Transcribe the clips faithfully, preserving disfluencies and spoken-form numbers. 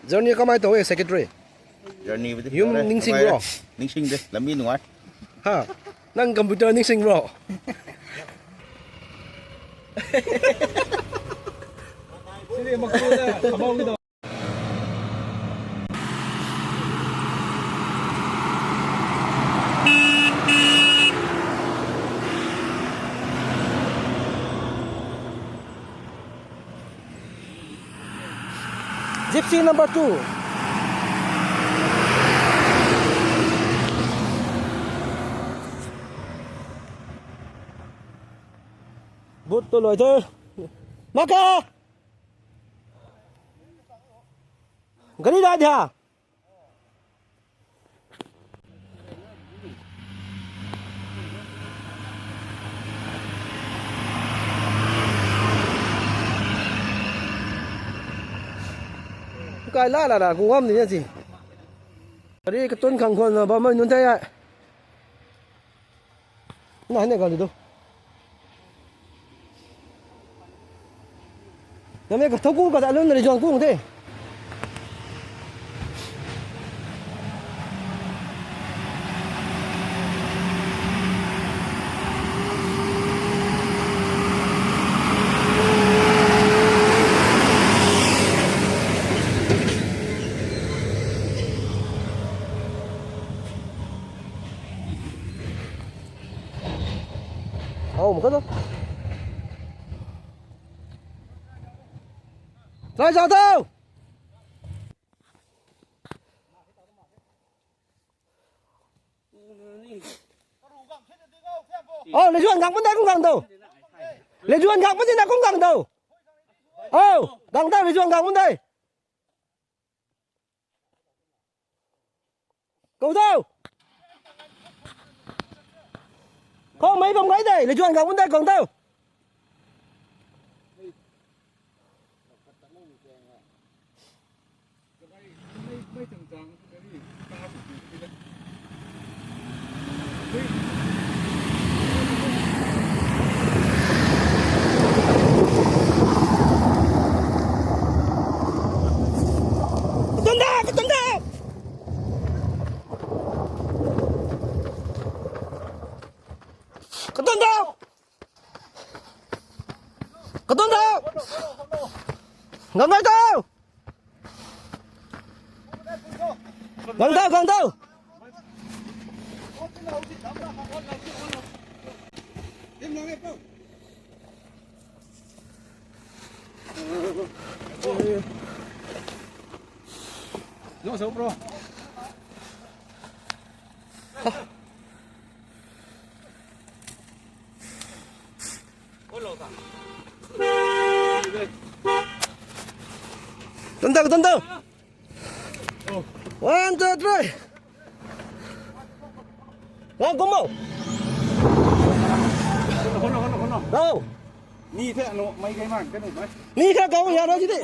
Journey kamei tau e, secretary? Journey budi Yum fare. Ningsing, bro? Ningsing de, lambi nungai. Ha? Nang computer ningsing, bro? Gypsy number two. Boot tu loi the. Maka! Gari dai dia. Kai la la la, kung ngam ni na si. Gari katun khang khwan na bam nunc thei ai. Na hei ne kang di do. Namei ka thoku ka ta lun na ri zuang kung the. Au, maka to. Try zau tau. Au, le zuan gang bun dai kung gang tau. Le zuan gang bun dai na kung gang tau. Au, gang tau, le zuan gang bun dai. Kau tau. Kau mei bam gai dai, le zuan gang bun dai kung tau. Katun da, katun da. Katun da. Katun da. Ngamnai tau. Gang tau, gang tau. Zo, zo, bro. Tun tau, tun tau. One, two, three. Nang kum o. Hono, hono, hono. Nau. Ni the, no, mei kai man, kai no, mei. Ni the, kau ya ro ji de.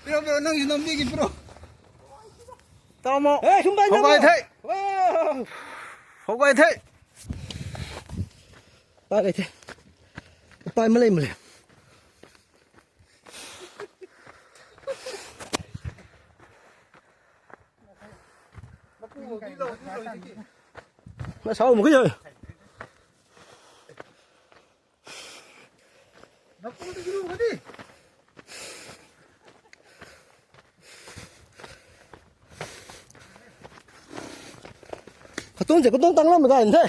Bro, bro, nang ji nam di ki, bro. Tamo. Eh, sum bai. Hou gai the. Wow. Hou gai the. Pai gai the. Pai malei malei. Na sau mu ki. Katun se katun tang lam da the.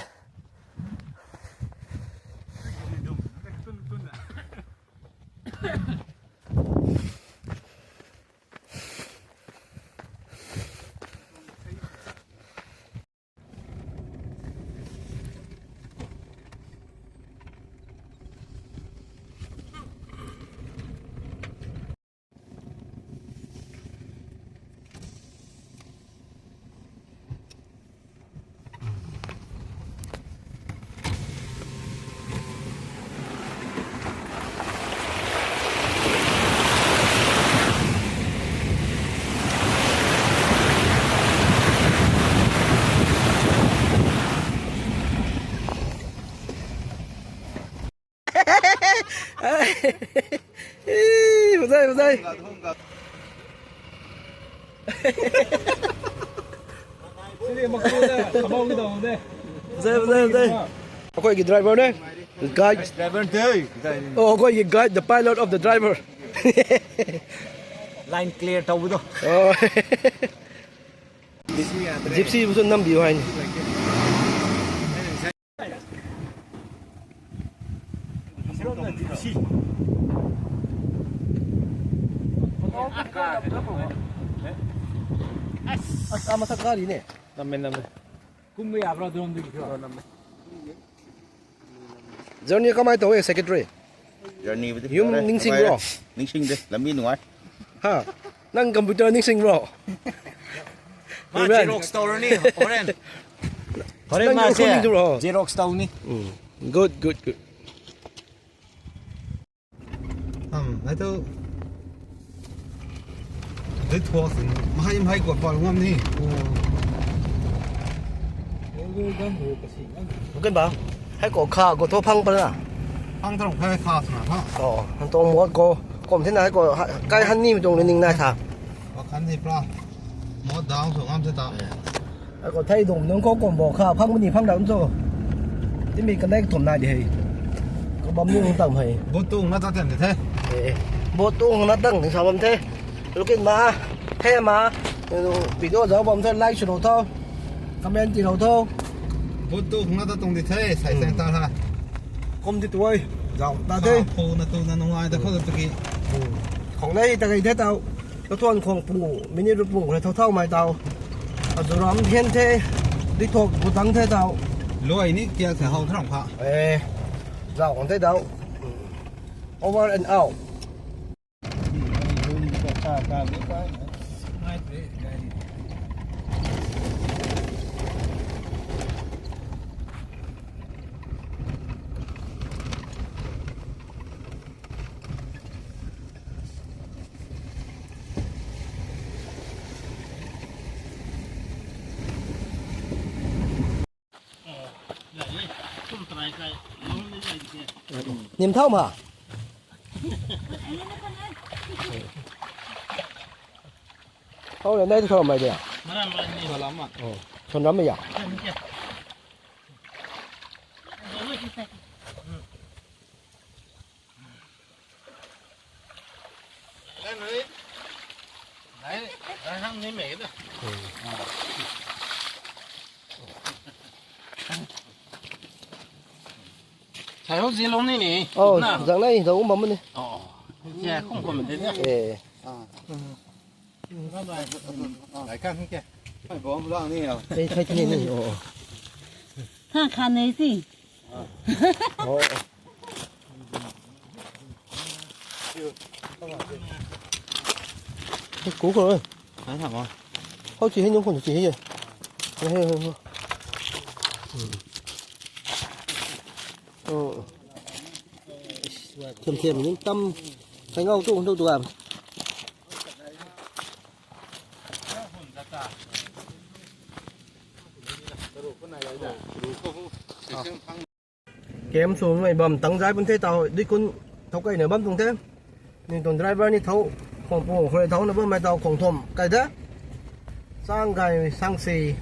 Ih, ꯐꯖꯩ, ꯐꯖꯩ꯫ ꯐꯖꯩ, ꯐꯖꯩ, ꯐꯖꯩ꯫ ꯑꯩꯈꯣꯏꯒꯤ driver ꯅꯦ꯫ Guide꯫ Driver ꯅꯦ꯫ ꯑꯣ, ꯑꯩꯈꯣꯏꯒꯤ guide, the pilot of the driver꯫ Line clear ꯇꯧꯕꯗꯣ꯫ ꯑꯣ꯫ Gypsy ꯕꯨꯁꯨ ꯅꯝꯕꯤꯌꯨ ꯍꯥꯏꯅꯤ꯫ ꯑꯁ, ꯑꯥ ꯃꯊꯛ ꯀꯥꯔꯤꯅꯦ꯫ ꯅꯝꯃꯦ, ꯅꯝꯃꯦ꯫ ꯀꯨꯝꯕ ꯌꯥꯕ꯭ꯔꯥ ꯑꯗꯣꯝꯗꯒꯤ? ꯑꯣ, ꯅꯝꯃꯦ꯫ Journey ꯀꯃꯥꯏꯅ ꯇꯧꯋꯦ, secretary? Journey ꯕꯨꯗꯤ ꯌꯨꯝ ꯐꯔꯦ, ꯅꯤꯡꯁꯤꯡꯕ꯭ꯔꯣ? ꯅꯨꯡꯉꯥꯏꯔꯦ꯫ ꯅꯤꯡꯁꯤꯡꯗꯦ, ꯂꯝꯕꯤ ꯅꯨꯡꯉꯥꯏ꯫ ꯍꯥ? ꯅꯪ computer ꯅꯤꯡꯁꯤꯡꯕ꯭ꯔꯣ? ꯃꯥ ꯍꯣꯔꯦꯟ꯫ Xerox ꯇꯧꯔꯅꯤ, ꯍꯣꯔꯦꯟ꯫ ꯍꯣꯔꯦꯟ ꯅꯪ ꯃꯥꯁꯦ ꯌꯨꯝ ꯅꯤꯡꯁꯤꯡꯕ꯭ꯔꯣ? Xerox ꯇꯧꯅꯤ꯫ ꯎꯝ꯫ Good, good, good. Am, hei tu. Dui thuak sin, mahai mahai kuat pal ngam ni. Mungkin ba, hei ko kha, ko tho phang pala. Phang tharung kha, kha sna kha. Oh, hang tong muat ko, kom thina hei ko, ha-, kai han ni mi tuang ning nai tha. Wa khan ni pra. Muat dang so ngam se ta. Ai ko thei dum nung khou kum bo kha phang mani phang dam cho. Timi kanei kathum nai di hei. Ko bam ni nung tam hei. Bo tung na ta tem di the. Eh, bo tung na tang ni sa bam the. Lukin ma, he ma. Video zau bam the, like sw lou tho. Comment ti lou tho. Bo tung na ta tung di the, sai sai ta ha. Kum di tuai. Zau ta the. Phu na tu na nung ai ta khou tu ki. Khong nei ta gai the tau. Kathuan khong pung, minute ru pung, rui thau thau mai tau. Azuram hian the, di thok bu tang the tau. Luai ni kiak the hau tharam kha. Eh, zau khong the tau. Over and out. Nim thau ma. Thau le nai thau mai dia. Maram maram ni. Salam ma. Oh, son ram ya. Sai ho zilong ni ni. Oh, zang nai, zang um bam ni. Oh. Ya, kum kum de. Eh. Ai kan ke. Ai bom lang ni. Ei, thai thai ni. Oh. Ha, khan nei si. Oh. Kú khou. Hau chi hei nung khou chi hei. Hei, hei, hei. Thiam thiam ni tam. Kai ngau tu tu tu am. Kem sumei bam tang zai pun the tau, dui kun thau kai na bam tuang the. Ni tuang driver ni thau, khong pu khou thau na bam mai tau khong thom kai da. Sang gai sang si,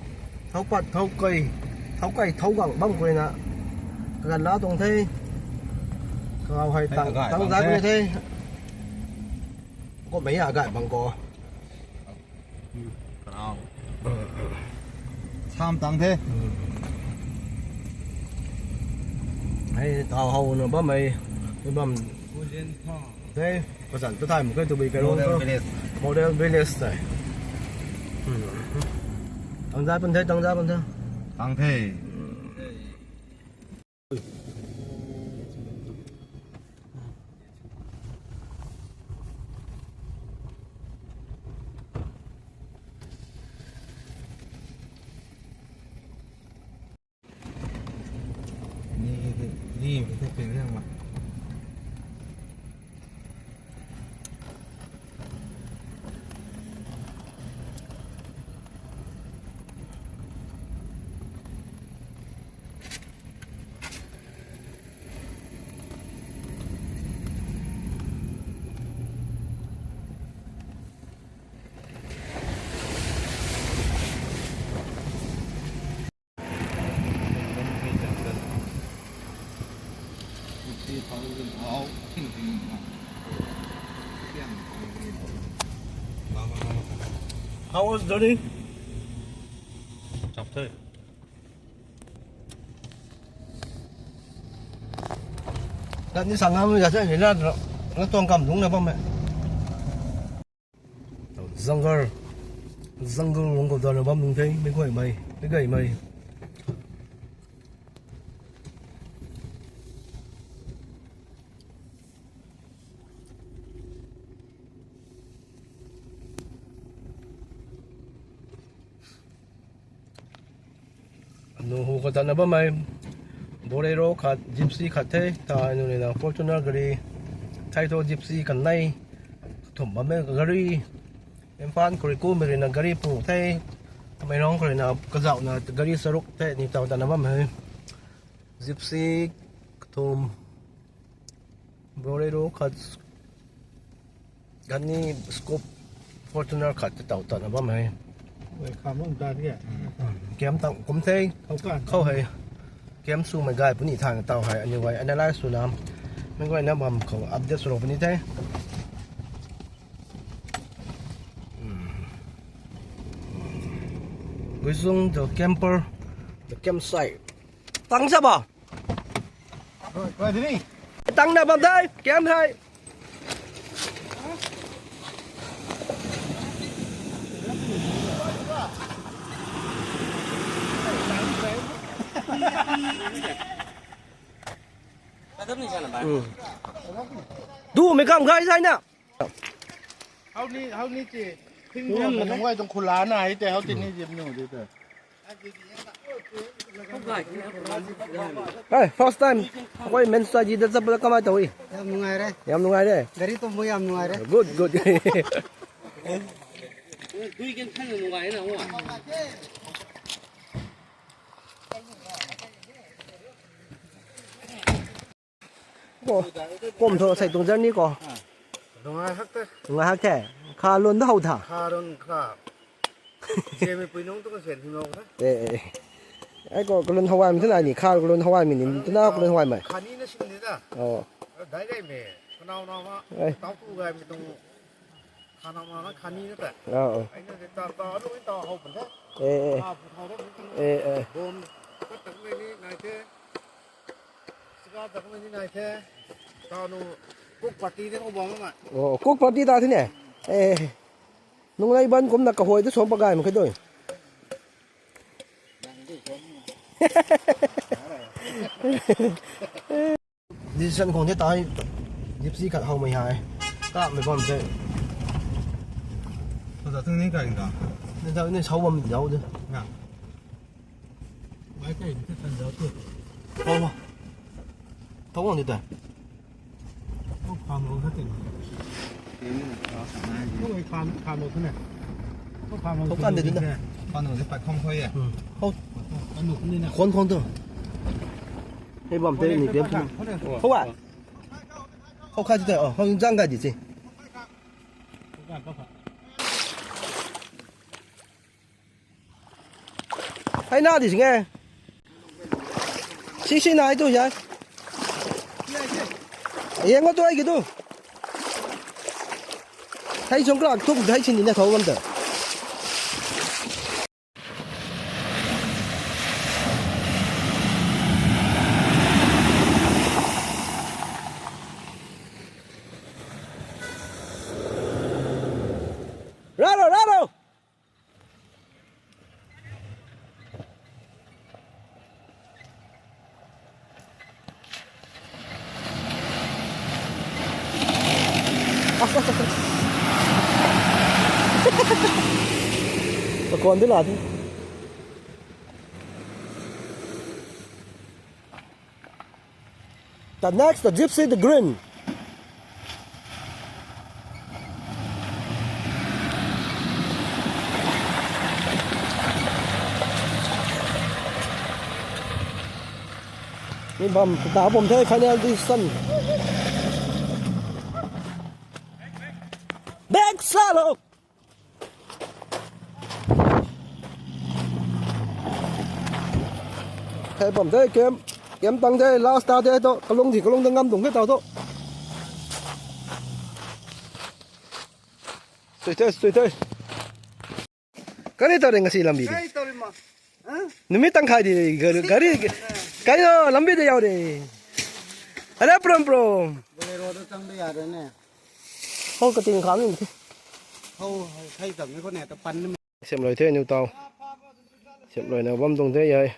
thau pat thau kai, thau kai thau gang bam kui na. Kagan la tuang the. Kau hai tang, tang zai pun the. Ko mei a gai bang ko. Sam tang the. Hei tau hau na bam hei. Bam. Hei, pasan tu thai muk khe tu bi karo. Model village. Model village tei. Tang zai pun the, tang zai pun the. Tang the. How was journey? Chapter. Lat ni sangam ya se ni lat na tuang kam lungna bam e. Jungle, jungle lung khou dana bam nung the, mei guay mei, mei guay mei. Nu hu khou tatna bam e, Bolero khat, Gypsy khat the, ta nu ni na Fortuner gari, thei thu Gypsy kanei, kathum bam e gari, Imphal khou rui kumei rui na gari pu the, Tamenglong khou rui na kazauh na gari charuk the, ni taw tatna bam e. Gypsy kathum, Bolero khat, gani Scoop, Fortuner khat ta taw tatna bam e. Ui, kham bam ta dia. Kem tang kum the. Khou kan. Khou hei. Kem swmei gay puni thang taw hei. Anyway, analyze sw nam. Mei guay na bam khou update sw rou puni the. Guizung the camper, the campsite. Tang sa ba? Tang na bam dai, kem hei. Du mei kam gai sai na. Hau ni, hau ni ti. Thing nung nung ai tuang khula na ai te hau ti ni jim nu di te. Hey, first time. Akhoi Men's Strategy da chapla kamai taw e. Yam nungai re. Yam nungai re. Gari tumbu yam nungai re. Good, good. Ko, kum tho sei tuang journey ko. Nungai hak te. Nungai hak the. Kha lun da how tha. Kha lun kha. Jemi pui nung tu kan sen thung nung tha. Eh, eh. Ai ko kalun hawai mi thina ni, kha kalun hawai mi ni, tuna kalun hawai mai. Kha ni na sin ni da. Oh. Dai gai me. Kanau na ma. Ai. Tau tu gai mi tung. Kha na ma na kha ni na ta. Oh, oh. Ai na de ta ta lu ta how pan tha. Eh, eh. Kha phu thau da. Eh, eh. Bom. Kat tak me ni nai the. Sika tak me ni nai the. Ta nu cook party de ko bom ma. Oh, cook party ta thine. Eh. Nunglei ban kumna kahuay tu som pagai mak khe doi. Decision khong the tai. Gypsy khat how mei hai. Ka mei bam the. Tho ta thung ni kai da. Ni da ni sau bam diau de. Na. Mai kai ni kan diau tu. Thau ma. Thau ni ta. Khou kham lou khat tin. Khou kham, kham lou khat ne. Khou kham lou. Khou kan de na. Kham lou de pat kham khou ye. Hmm. Khou. Kan lou khat ne na. Khon khon tu. Hei bam te ni biam tu. Khou a. Khou khat te, oh, khou zang gai di si. Khou kan pa pa. Hei na di sing e. Si si nai tu ya. Yeng tu ai ki tu. Hei song krak tu hei sin ni na thau bam ta. Raro, raro. Pakwan di la di. The next, the Gypsy, the green. Ni bam ta bam the final decision. Back salo. Hei bam the kem, kem tang the last ta the to, kalung di kalung da ngam dung the tau to. Sui the, sui the. Kani tau re ngasi lambi de. Kai tau re ma. Ha? Numi tang khai di gari, gari. Kai no lambi de yau de. Ara prom prom. Bolero to chang de ya de ne. Ho ka ting kham ni the. Ho, khai tang ni ko ne ta pan ni. Sem loi the niu tau. Sem loi na bam tuang the yai.